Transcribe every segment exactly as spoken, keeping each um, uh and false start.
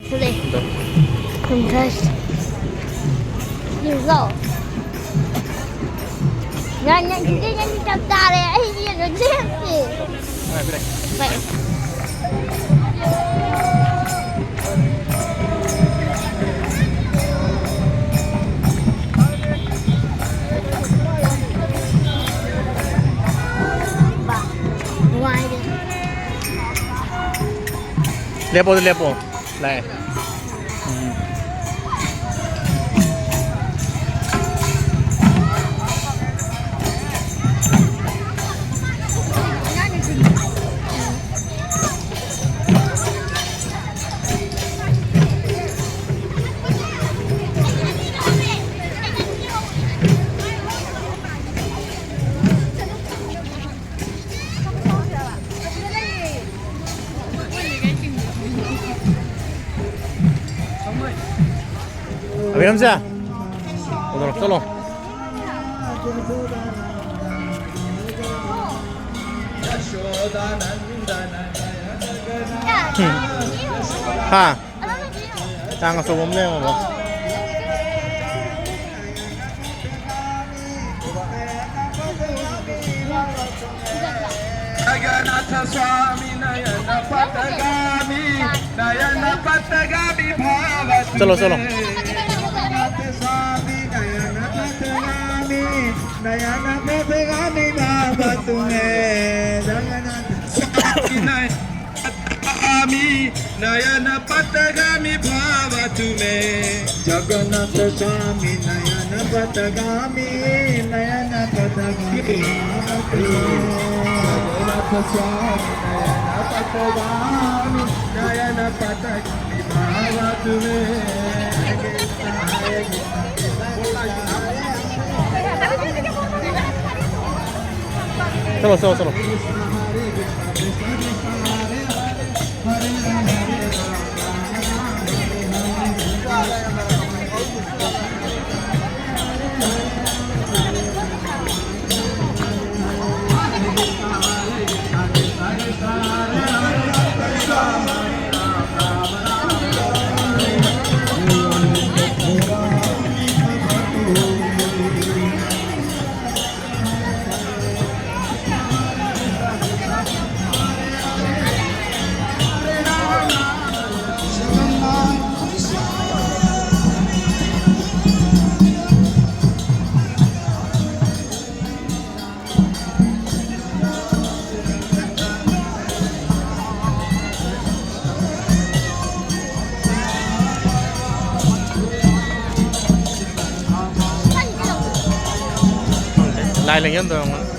ꯊꯣꯛꯂꯛꯑꯦ꯫ ꯈꯨꯝꯊꯁꯤ꯫ ꯌꯦꯡꯉꯣ꯫ ꯌꯥꯝ ꯌꯥꯝ ꯌꯥꯝ ꯆꯞ ꯆꯥꯔꯦ꯫ ꯑꯩꯗꯤ ꯌꯥꯝ ꯆꯦꯞꯇꯦ꯫ ꯍꯣꯏ꯫ ꯂꯦꯞꯄꯣ, ꯑꯗꯨ ꯂꯦꯞꯄꯣ꯫ ꯂꯥꯛꯑꯦ꯫ ꯎꯝ꯫ अभी हमसे उधर चलो। ꯎꯝ꯫ ꯍꯥ? ꯆꯥꯡ ꯑꯆꯧꯕ ꯑꯃ ꯂꯩꯔꯝꯃꯕꯣ? जगन्नाथ स्वामी नयन पथगामी, नयन पथगामी भाव चलो, चलो। तुम्हें। जगन्नाथ स्वामी नयन पथगामी, नयन पथगामी भाव तुम्हें। जगन्नाथ स्वामी नयन पथगामी नयन पथगामी भाव तुम्हें। जगन्नाथ स्वामी नयन पथगामी, नयन पथगामी भाव तुम्हें। जगन्नाथ स्वामी नयन पथगामी, नयन पथगामी भाव तुम्हें। चलो, चलो, चलो। ꯂꯥꯏ ꯂꯦꯡꯖꯟꯗꯣꯏ ꯑꯣꯏꯔꯝꯒꯅꯤ꯫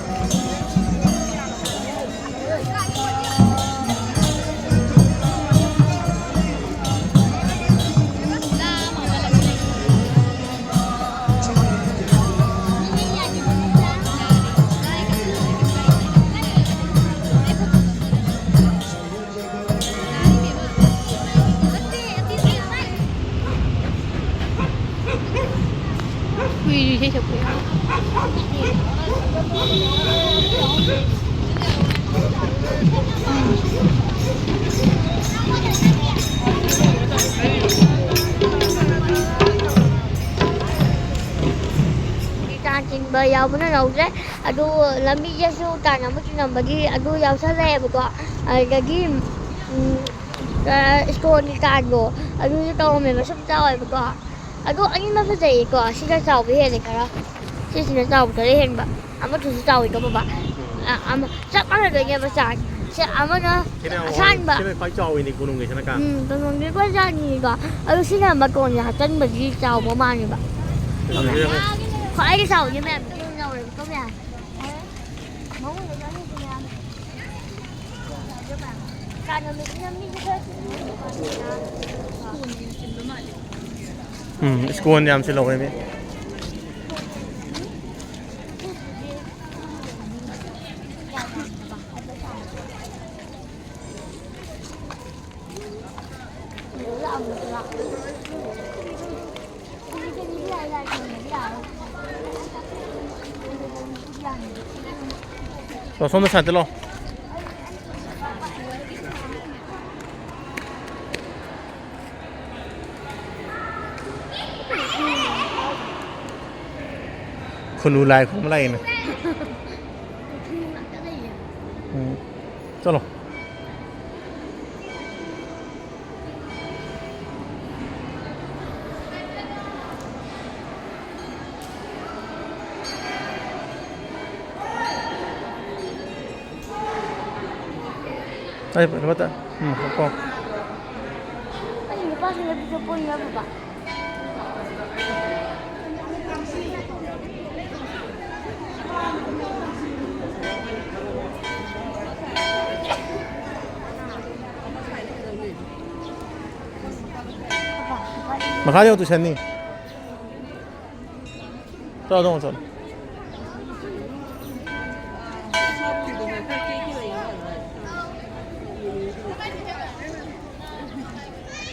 ꯍꯨꯏꯁꯨ ꯏꯁꯩ ꯁꯛꯄ ꯌꯥꯎꯋꯦ꯫ ꯇꯥꯟ ꯆꯤꯟꯕ ꯌꯥꯎꯕꯅ ꯌꯥꯎꯗ꯭ꯔꯦ꯫ ꯑꯗꯨ ꯂꯝꯕꯤꯗꯁꯨ ꯇꯥꯟ ꯑꯃ ꯆꯤꯟꯂꯝꯕꯒꯤ ꯑꯗꯨ ꯌꯥꯎꯁꯜꯂꯛꯑꯦꯕꯀꯣ꯫ ꯑꯗꯨꯗꯒꯤ, ꯎꯝ, ꯑ, ꯁ꯭ꯇꯣꯟꯒꯤ ꯇꯥꯟꯗꯣ ꯑꯗꯨꯁꯨ ꯇꯧꯔꯝꯃꯦꯕ, ꯁꯨꯝ ꯆꯥꯎꯋꯦꯕꯀꯣ꯫ ꯑꯗꯣ ꯑꯅꯤꯃꯛ ꯐꯖꯩꯌꯦꯀꯣ꯫ ꯁꯤꯅ ꯆꯥꯎꯕ ꯍꯦꯜꯂꯦ ꯈꯔ꯫ ꯁꯤꯁꯤꯅ ꯆꯥꯎꯕ ꯈꯔ ꯍꯦꯟꯕ꯫ ꯑꯃꯗꯨꯁꯨ ꯆꯥꯎꯋꯤꯀꯣ, ꯕꯕꯥ꯫ ꯎꯝ꯫ ꯑ, ꯑꯃ, ꯆꯞ ꯃꯥꯟꯅꯗꯣꯏꯅꯦꯕ ꯆꯥꯟ꯫ ꯁꯤ ꯑꯃꯅ ꯁꯤꯅ ꯌꯥꯝ ꯑꯁꯥꯟꯕ꯫ ꯁꯤꯅ ꯈ꯭ꯋꯥꯏ ꯆꯥꯎꯋꯤꯅꯦ, ꯀꯣꯅꯨꯡꯒꯤꯁꯤꯅ ꯀꯥ꯫ ꯎꯝ, ꯀꯣꯅꯨꯡꯒꯤ ꯈ꯭ꯋꯥꯏ ꯆꯥꯎꯅꯤꯀꯣ꯫ ꯑꯗꯨ ꯁꯤꯅ ꯃꯇꯣꯟꯁꯦ ꯍꯥꯞꯆꯟꯕꯒꯤ ꯆꯥꯎꯕ ꯃꯥꯜꯂꯦꯕ꯫ ꯎꯝ꯫ ꯈ꯭ꯋꯥꯏꯗꯒꯤ ꯆꯥꯎꯕꯁꯦ ꯃꯌꯥꯝ ꯌꯥꯎꯔꯦꯕꯀꯣ, ꯃꯌꯥꯝ꯫ ꯃꯉꯣꯟꯗ ꯆꯪꯉꯤꯁꯦ ꯃꯌꯥꯝ꯫ ꯎꯝ, ꯁ꯭ꯀꯣꯟ ꯌꯥꯝ ꯁꯤꯜꯍꯧꯋꯦ ꯃꯤ꯫ ꯁꯣꯝꯗ ꯁꯥꯏꯠꯇ ꯂꯥꯛꯑꯣ꯫ ꯈꯨꯅꯨ ꯂꯥꯏ ꯈꯨꯔꯨꯝꯕ ꯂꯥꯛꯏꯅꯦ꯫ ꯎꯝ꯫ ꯆꯠꯂꯣ꯫ ꯑꯩ ꯂꯨꯄꯥ ꯇ-, ꯎꯝ, ꯀꯣ꯫ ꯑꯩ ꯂꯨꯄꯥ ꯁꯤꯡꯗ ꯄꯤꯊꯣꯛꯄ ꯑꯣꯏꯅ ꯐꯕ꯫ ꯃꯈꯥꯗ ꯌꯦꯡꯉꯣ, ꯇꯨꯏꯁꯟꯅꯤ꯫ ꯆꯠꯂꯣ, ꯑꯗꯣꯝꯗ ꯆꯠꯂꯣ꯫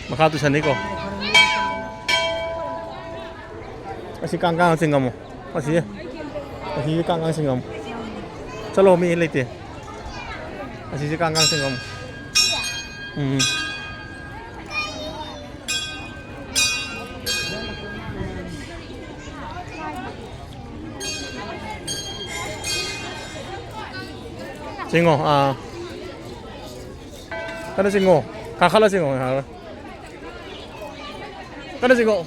ꯃꯈꯥ ꯇꯨꯏꯁꯟꯅꯤꯀꯣ꯫ ꯑꯁꯤ ꯀꯥꯡ ꯀꯥꯡ ꯆꯤꯡꯉꯝꯃꯣ꯫ ꯑꯁꯤ, ꯑꯁꯤ ꯀꯥꯡ ꯀꯥꯡ ꯆꯤꯡꯉꯝꯃꯣ꯫ ꯆꯠꯂꯣ, ꯃꯤ ꯂꯩꯇꯦ꯫ ꯑꯁꯤꯁꯦ ꯀꯥꯡ ꯀꯥꯡ ꯆꯤꯡꯉꯝꯃꯣ꯫ ꯎꯝ꯫ ꯆꯤꯡꯉꯣ, ꯑꯥ꯫ ꯀꯟꯅ ꯆꯤꯡꯉꯣ꯫ ꯀꯥꯈꯠꯂ ꯆꯤꯡꯉꯣ, ꯌꯥꯔꯣꯏ꯫ ꯀꯟꯅ ꯆꯤꯡꯉꯣ꯫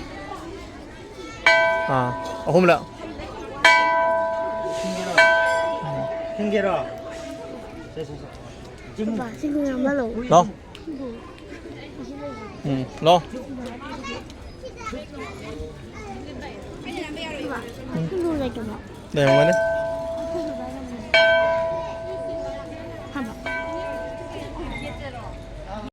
ꯑꯥ, ꯑꯍꯨꯝꯂꯛ꯫ ꯊꯤꯡꯒꯦꯔꯣ? ꯁꯦ, ꯁꯦ, ꯁꯦ꯫ ꯆꯤꯡ꯫ ꯄꯥ, ꯁꯤ ꯉꯥꯡꯕ ꯂꯧ꯫ ꯂꯥꯎ꯫ ꯎꯝ, ꯂꯥꯎ꯫ ꯂꯩꯔꯝꯒꯅꯤ꯫